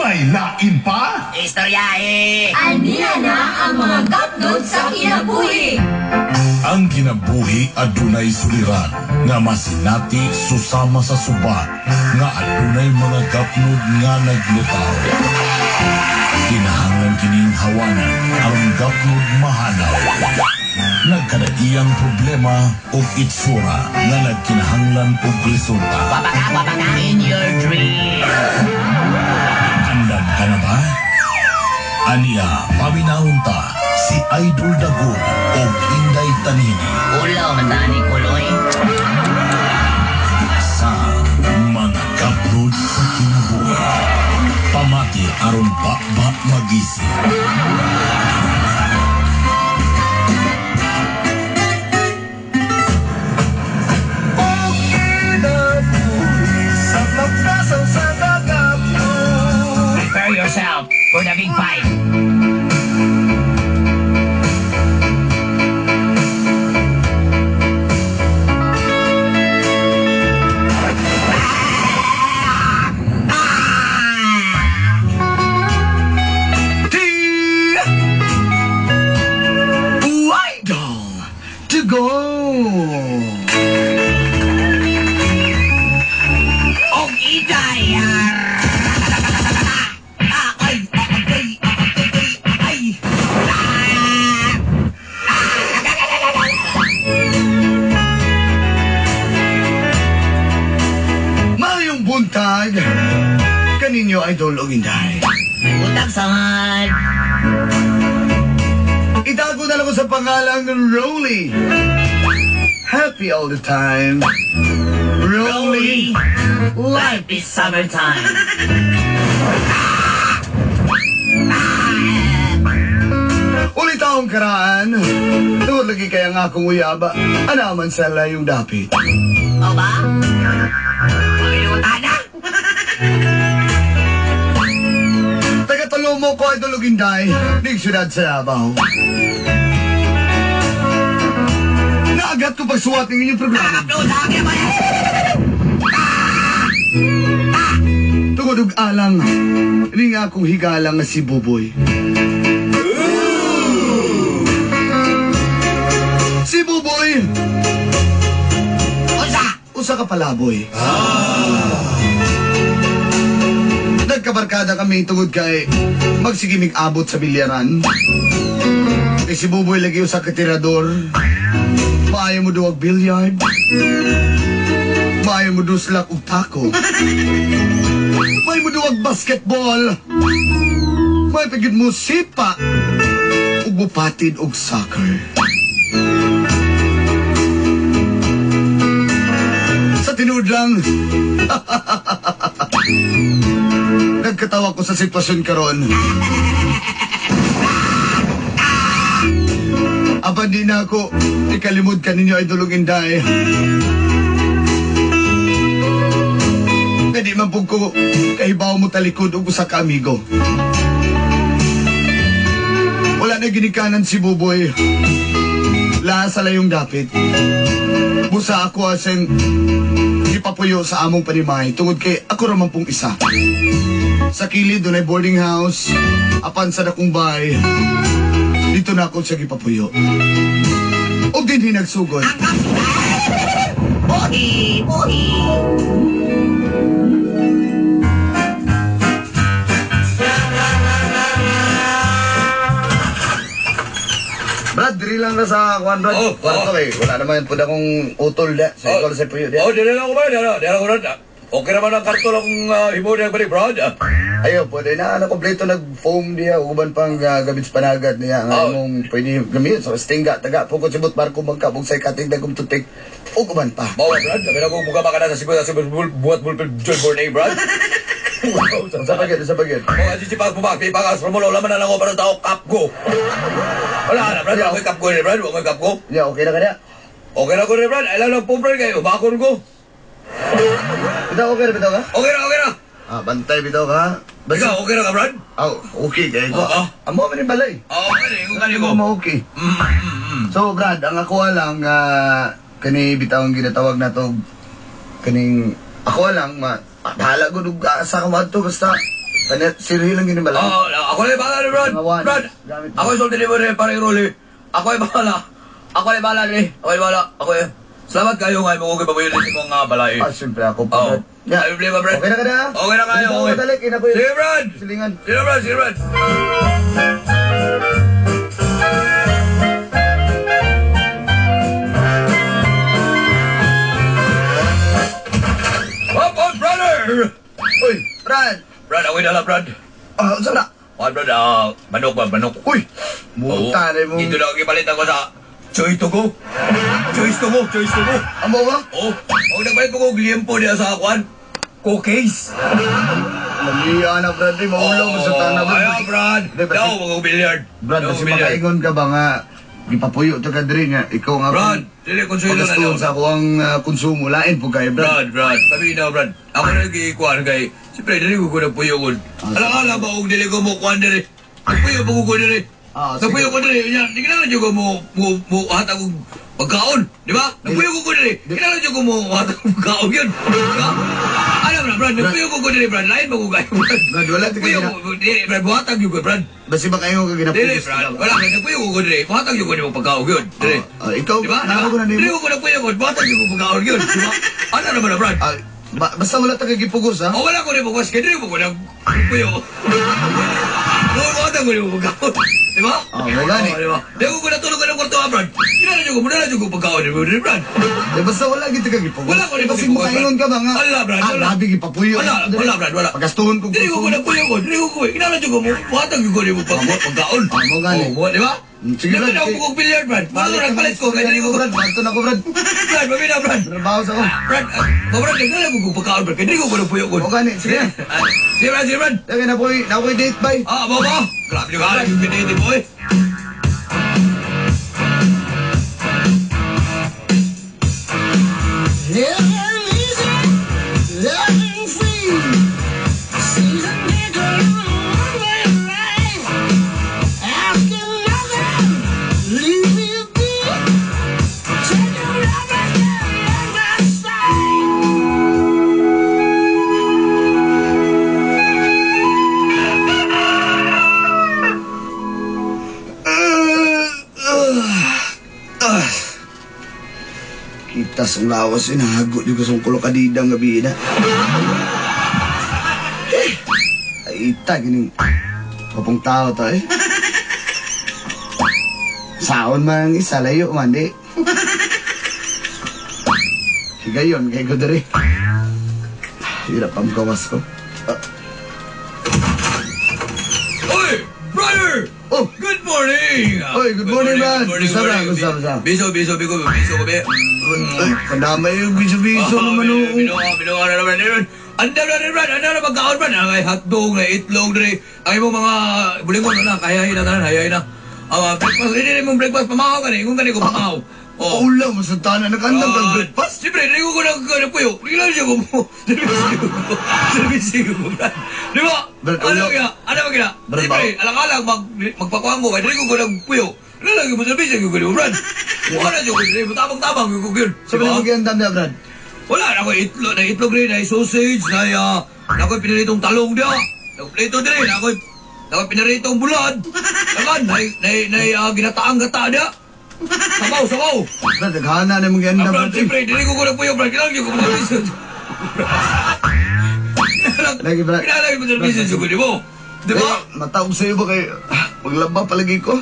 May lain pa? Istorya eh! Aniya na ang mga gapnod sa kinabuhi. Ang kinabuhi adunay suliran nga masinati susama sa suba nga adunay mga gapnod nga naglutaw. Kinahanglan kining hawanan aron gapnod mahanaw. Nagkadaiyang problema og itsura nga nagkinahanglan og resulta. Wabaka, wabaka! In your dream! Andam ka na ba? Aniya, paminahon ta si Idol Dagur og Inday Tanini Ulaw, matani kuloy. Sa mga gapnod sa kinabuhi. Pamati aron ba magising. Prepare yourself for the big fight. Idol to go. Og iday! Ay, ay, ay, ay, ay. Mayong buntag kaninyo, Idol og Inday. Utang samad! Itago na lang ko sa pangalang Rolly. Happy all the time. Rolly. Life is summertime. Ulit akong karaan. Tungod lagi kaya nga akong uyaba. Anaman sa layong dapit. O ba? Pagilimutan na? Taga-talomo ko, Idol og Inday. Ning syudad sa Davao. Naagat ko pagsuwat ng inyong programa. Tungod og alang, ning akong higala nga si Buboy. Si Buboy, Unsa? Usa ka palaboy. Nagkabarkada kami tungod kay magsigimig abot sa bilyaran. Kay si Buboy lagi usa ka tirador. Maayo mo duwag billiard. Maayo mo duslak og tako. Maayo mo duwag basketball. Maayo pa gyud mo sipa ug mupatid og soccer. Sa tinuod lang, nagkatawa ko sa sitwasyon karon. Apan di na ako ikalimod ka ninyo, Idol ug Inday. Kadi man pud ko kahibaw mo talikod og usa ka amigo. Wala na ginikanan si Buboy. La sa layong dapit. Busa ako aseng gipapuyo sa among panimay tungod kay ako ra man pong isa. Sa kilid dunay boarding house, apan sa dakong bay. Dito na ako siya gipapuyo. Og dinhi nagsugod. Buhi! Buhi! Brad, diri lang na sa kuan, Brad. Oh, Kwarto oh. kay wala naman pud akong utol da. Sa ikaw sa puyo di. Oh, dili lang ako ba? Dili, dili ako, Brad. Okay naman ang karton akong himo niya balik, Brad. Ayo, pwede na ano kompleto nag-foam diya uban pang gamit sa panagat niya nga Oh. imong pwede gamit sa stingga taga pukot sibot barko magkabog sa kating dagom tutik ug uban pa. Bawa, Brad. Sabi na kung buka ka na sa siguro sa buhat bulpil John Bornay, Brad. Sa pagid, sa pagid. Mga sisipas mo ba? Pipakas romulo, laman na lang ako para tao kap ko. Wala na, Brad. Wala ko'y kap ko ni Brad. Wala ko'y kap ko. Ya, okay na kanya. Okay na ko ni Brad. Alam lang po, Brad. Kayo, bakon ko. Bitaw okay na bitaw ka? Okay na, okay na. Ah, bantay bitaw ka. Basta, Ikaw, okay na ka, Brad? Oh, okay kay ko. Oo. Amo man ni balay. Oo, okay na. Ikaw kani ko. Mo okay. So, Brad, ang ako lang kani bitaw ang ginatawag na to kaning ako lang ma bahala gud og asa ka madto basta Kanet, sirhi lang yun bala. Oo, ako na yung bahala ni Brad. Brad, ako yung sulti ni mo rin, parang Rolly. Ako yung bahala. Ako yung bahala ni. Ako yung bahala. Ako yung... Salamat kayo nga, mo kong ipabuyo sa mga balay. Ah, siyempre ako pa, Oo. Brad. Yeah. Ay, problema, Brad. Okay na ka na? Okay na kayo, Hindi okay. Matalik, ina ko yun. Sige, Brad! Silingan. Sige, Brad! Sige, Brad! Up on, brother! Uy, Brad! Brad, ako'y dala, Brad. Ah, saan na? Brad, Brad, manok ba, manok? Uy! Muta na mo. Dito lang ipalit ako sa Choice to go. Choice to go, choice to go. Amo ba? Oh, oh, nagpalit ko og liempo diya sa akuan. Cookies. Lamiya na, Brad. Di, maulaw mo sa tana, Brad. Ayaw, Brad. Di, basi- Daw, mag billiard. Brad, Daw, kasi billiard. makaingon ka ba nga, gipapuyo to ka diri nga, ikaw nga Brad, dili konsuelo na pagastuhan daw. sa ako ang konsumo, lain po kayo, Brad. Brad, Brad, sabi na, Brad. Ako na nag-iikuan kay, siyempre, dili ko ko nagpuyo ko. Ah, Alang-alang ba kung dili ko mo kuan diri? Nagpuyo pa ko diri. Ah, sige. Nagpuyo ko diri. Nya, di kinahanglan jud ko mo hatag og pagkaon, di ba? Nagpuyo ko diri. Kinahanglan jud ko mo hatag og pagkaon yun. Di ba? Ano ba, Brad? Nagpuyo ko diri, Brad. Lain ba ko kayo, Brad? Brad, wala ka Nagpuyo gina- ko, dili, Brad, buhatag jud ko, Brad. Basi makaingon ka Dili, ginapugos Brad. Wala ka, nagpuyo ko diri. Buhatag jud ko nimo pagkaon yun. Dili. Ah, ikaw, Di ba? nako ko na nimo. Dili ko nagpuyo ko, buhatag jud ko pagkaon yun. Di ba? Ano naman na, Brad? Ah, basta wala ta kay gipugos, ha? O wala ko rin bukas, kaya dili mo ko nagpuyo. Wala ko rin pagkaon. Di ba? Ah, wala ni. Oh, di ba? Di ko natulog ka ng kwarto, ha, Brad. Kinala ko, muna na ko pagkaon. Di ba, Brad? Eh, basta wala kita ka gipugos. Wala ko rin Basi gipugos, makaingon ka ba nga? Wala, Brad, Ah, wala. labi gipapuyo. Wala, wala, Brad, wala. Pagastuhan ko. Dili ko nagpuyo ko, dili ko ko. Kinala ko mo, buhatag ko rin mo pagkaon. Ah, mo gani. Oh, mo, di ba? Sige, Dili Brad. na ako kong billiard, Brad. Wala ko nagpalit ko, kaya dili ko. Brad, bato na ko, Brad. Brad, mabina, Brad. Trabaho sa ko. Brad, Brad, kinala ko kong pagkaon, Brad. Kaya dili ko nagpuyo ko. O gani, sige. Ah, sige, Brad, sige, Brad. Sige, napoy date, bye. Ah, ba ba? Grabe yung alam yung pinili mo eh. Living easy, living free. Season ticket on my life. Asking nothing, leave me be. Taking everything in my sight. Kita sa lawas yun, hago yung kasong kulokadidang gabi na. Eh, ay ita, gining kapong tao to eh. Saon man ang isa, layo man di. Higayon, kay ko diri. Hirap ang gawas ko. Ah, Oy! Brother! Oh! Good morning! Oy, good morning, man. Good morning, Kumusta, good bro? morning. Kumusta, kumusta? Biso, biso, biso, biso ko, be. Ay, kadamay yung biso-biso naman oh. Biso, biso, ano naman, ano Anda na rin, Brad. Anda na pagkaon, Brad. Ang ay hotdog, ay itlog, dre. Ang imong mga bulingon na, kayahin na, tanan, hayahin na. Ang breakfast, hindi rin mong breakfast, pamahaw ka ni. Ingon ka ni ko pamahaw. Oh. Ulam, sa tanan, nagandang kang breakfast. Siyempre, hindi ko nagpuyo. Hindi lang siya ko mo. Servisyo ko. Servisyo ko, Brad. Di ba? Brad, Ano ulo. kaya? Ano ba kaya? Brad, Siyempre, alang-alang magpakuhan ko. Kaya hindi ko nagpuyo. Ano lang yung servisyo ko, Brad. Mukha na siya ko. Tabang-tabang ko yun. Sabi Di ba? na magandang na, Brad. Wala, na ako itlog, na itlog rin, na sausage, na ako'y piniritong talong diya. Nagplito din, na ako'y piniritong bulad. Nakan, na ginataang gata diya. Sabaw, sabaw. Brad, naghana na yung magandang, Ah, Brad, Brad. siyempre, dili ko nagpuyo, Brad. Kailangan ko mag-servisyo. Lagi, Brad. Kailangan mo servisyo sa mo. Di ba? Eh, mataog sa'yo ba kayo? Paglaba palagi ko.